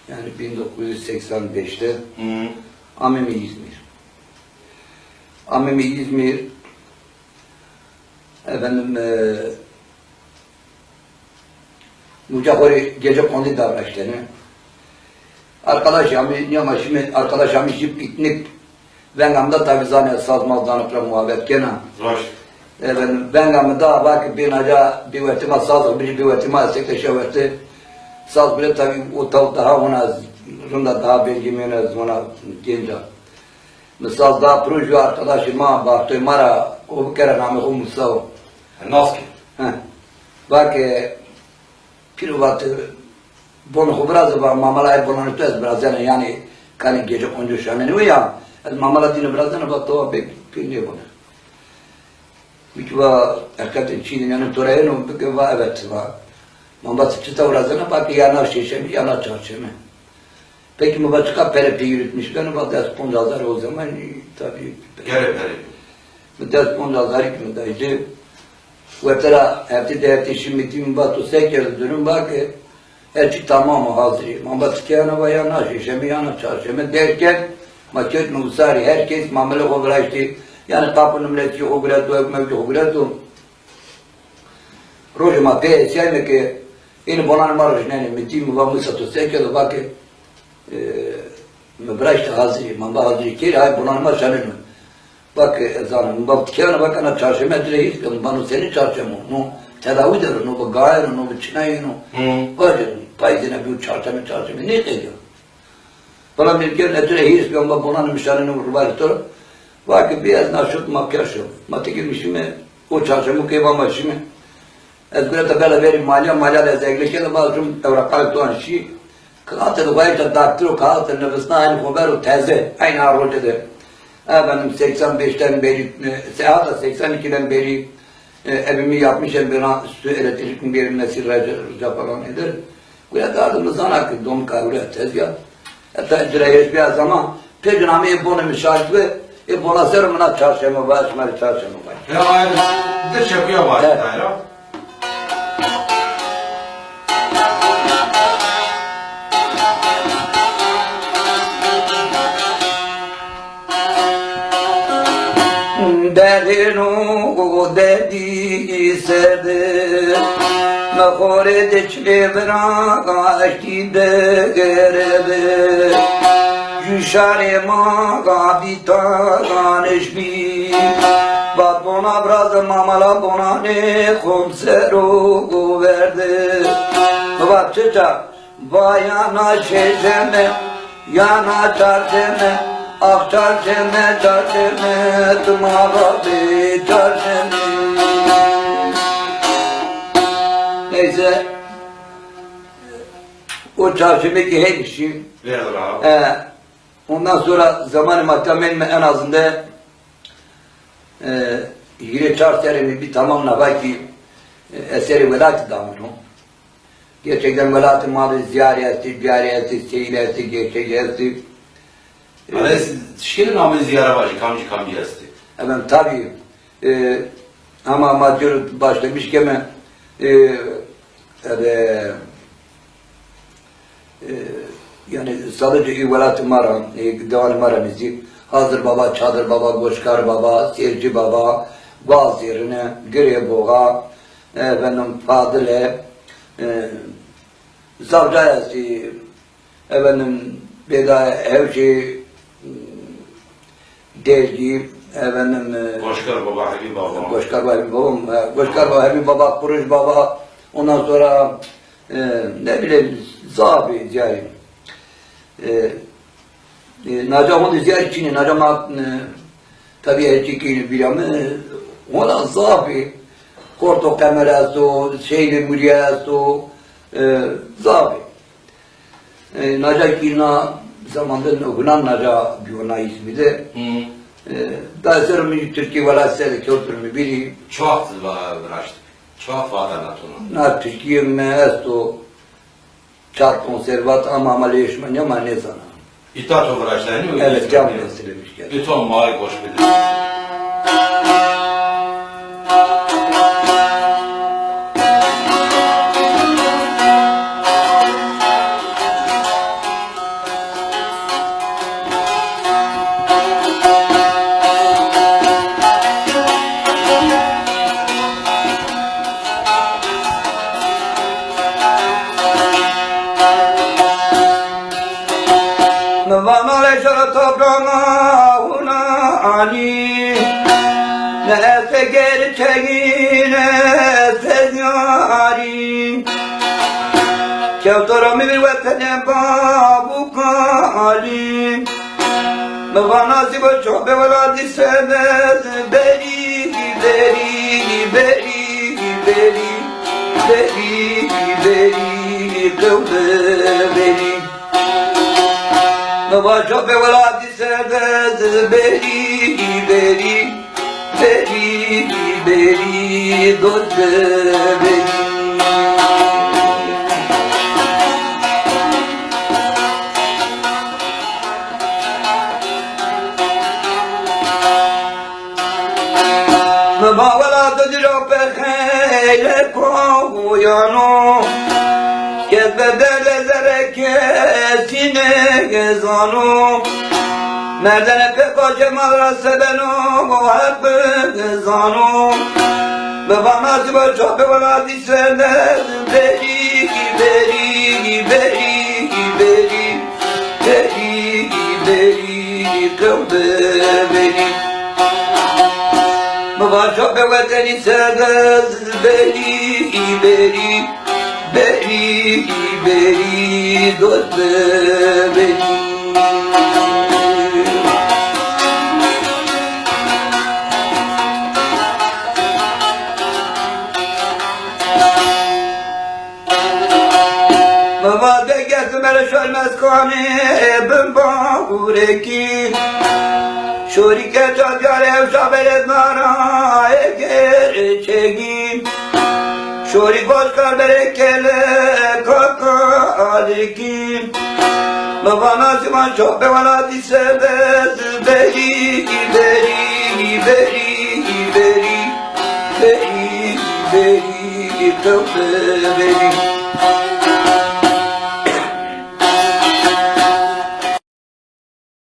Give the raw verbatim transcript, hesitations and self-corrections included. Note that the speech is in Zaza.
Yani bin dokuz yüz seksen beşte Hı. ameme İzmir. Ameme İzmir, efendim, e, muca xo rê gecekondu davraştene. Arkadaş amî, nîyama şîme, arkadaş amî jî piknik. Veng amda tabî zanê saz maz dano pira muhabet kena. Raşt. Efendim, veng amda va ke bê naca bê wetê ma saz xo bicî, bê wetê ma esek de şew werte. Saz bile tabî o taw daha ona rind a, daha belgê mi yena zona gênc a. Mi saz da piro, jû arkadaşê ma, baxtoyê ma ra o bikera, namê xo Musa o. Nas ke. He. Va ke pîro, va ti bonê xo viraze, va mamala ay bonanê to ez virazena, yanî kanî gecekondu şanenê we ya, ez mamala dîne virazena, va to va pê, pê nêbone. Mi kî va heqîqetê çî de, yanî to ra yeno bike, va evet, va. Ma va ti çita virazena, va ke ya na şêşemî ya na çarşeme. Peki mi va çiqa pere pê yürütmüş beno? Va des ponc hazar o zaman, e, tabii. Gere pere. Mi des ponc hazarî ki mi daydı. Wete ra heftê di heftê şî mi dî, mi va to se kerdo, durum va ke her çî tamam o, hazir ê. Ma va ti kena? Va ya na şêşeme ya na çarşeme derken ma kewtme usarî, her kes mamelê xo viraştê. Yanî qap û nimletî xo gureto, ekmek xo gureto. Rojê ma pê hesîyayme ke ênî bonanê ma rijnenê. Mi dî, mi va Musa to se kerdo? Va ke, e, mi viraştê hazirî, ma va hazirî kerî, hay bonanê ma şaneno. Va ke ez zana, mi va ti kena? Va ke na çarşeme, ez ci rê hîrs bîya. Mi va no senî çarşeme o? No tedawî der o, no bi gayen o, no bi çinayên o. Hı. Vajê payîzêne bîyo çarşeme, çarşeme nêqedîya. Bala mi kena, ez ci rê hîrs bîya, mi va bonanê mi şaneno rivarê to ra. Va ke bî, ez na şot ma pîya şo. Ma teker mi şîme, o çarşemo ke va ma şîme. Ez gureta bela verî malîya, malîya de ez egle kena, va şum ewraqanê to anî şî. Kağıt de vayta daktiro, kağıt de nivîsna, aynî xo ver o teze, aynî a roce de. Efendim seksen beşten beri, e, se-, hatta seksen ikiden beri, e, evimi yapmışım, bina su elektrik bir nesil rica falan eder. Guya dardı mı zana ki dom kavre tezgah. Hatta icra yeşbiya zaman pek namê ê bonê mi şaş bi, ê bona ser mi na çarşeme va, şima rê çarşeme va. Ya, ay, di çekuya var. Evet. Derino dedî serde, mi xorê de çê viraştî de gerebe. Ju şarê ma bîta danişbî, va bona viraze, mamala bonanê xo mi ser o verde. Mi va çiça? Va ya na şêşeme, ya na çarşeme, ax çarşeme, çarşeme, ti ma va bê çarşeme. Neyse, o çarşeme ki hênî şî. Verdi ra. E, ondan sonra zamanê ma temenîme en azında, e, hîrê çar serrê mi bî tamam, na va ki, e, ez serê welatî damîno. Gerçekten welatê ma de zîyarî estî, bîyarî estî, seyîr estî, gerçek estî. Aleyhis, şêrê namê zîyara vajî, kamcî kamcî estî? Efendim, tabii, e, ama ma cêro başlamış keme, e, ebe, e, yani sadece ê welatê ma ra, e, dewanê ma ra nêzdî. Hazir Baba, Çadır Baba, Goşkar Baba, Sêrcî Baba, Gual Zêrine, Girê Boğa, efendim, Fadile, e, zaf ca estî, efendim, Bêda Hewşê, Dergî, efendim, e, Goşkar Baba, Hebî Baba. Goşkar Baba, Hebî Baba, e, Goşkar Baba, Hebî Baba, Kuruş Baba, ondan sonra, e, ne bileyim, zaf ê zîyarî. E, e, naca honde zîyarî çin ê, naca ma, e, tabii her çî kî bîra mi, e, hona zaf ê. Korto Qemer esto, Şeylê Murîye esto, e, zaf ê. E, naca kî na zamanda hunan naca bîyo na îsmî de. Hı. E, da ser mi Tirkî welat ser de kewtir mi bîrî. Çi wext va-, viraşt? Çi wext vata na to na? Na Tirkîye mi esto çar konservat ama, ama lê şima nêma nêzana. Îta to viraştayî, evet, cam destelemiş geldi. Îta ma goş bide. Şara toprağına hunani, ne este gerçeği, ne este ziyari. Kevtora mi bir wetene babu kali. Mi va nasîbo çope welatî sebez berî, berî, berî, berî, berî, berî, qewme berî. Mi va çope welatî sebez berî, berî, berî, berî, dost berî. Mi va wela tu dîro pê xeylê koyano, kes be derdê zerê kesî nêzano. Merdene pê koçê mal ra se beno, Heq bizano. Mi va nasîbo çope welatî sebez berî, berî, berî, berî, berî, berî, qewme berî. Mi va çope wetenî sebez berî, berî, berî, berî, dost berî. Mi va de gez mere şol meskanê bin bahurekî. Şorî ke çavcare ew şabere nara eger çegî. Şorî baş kar bere kele kakalikî. Mi va nasîman çope welatî sebez berî, berî, berî, berî, berî, berî, qewme berî.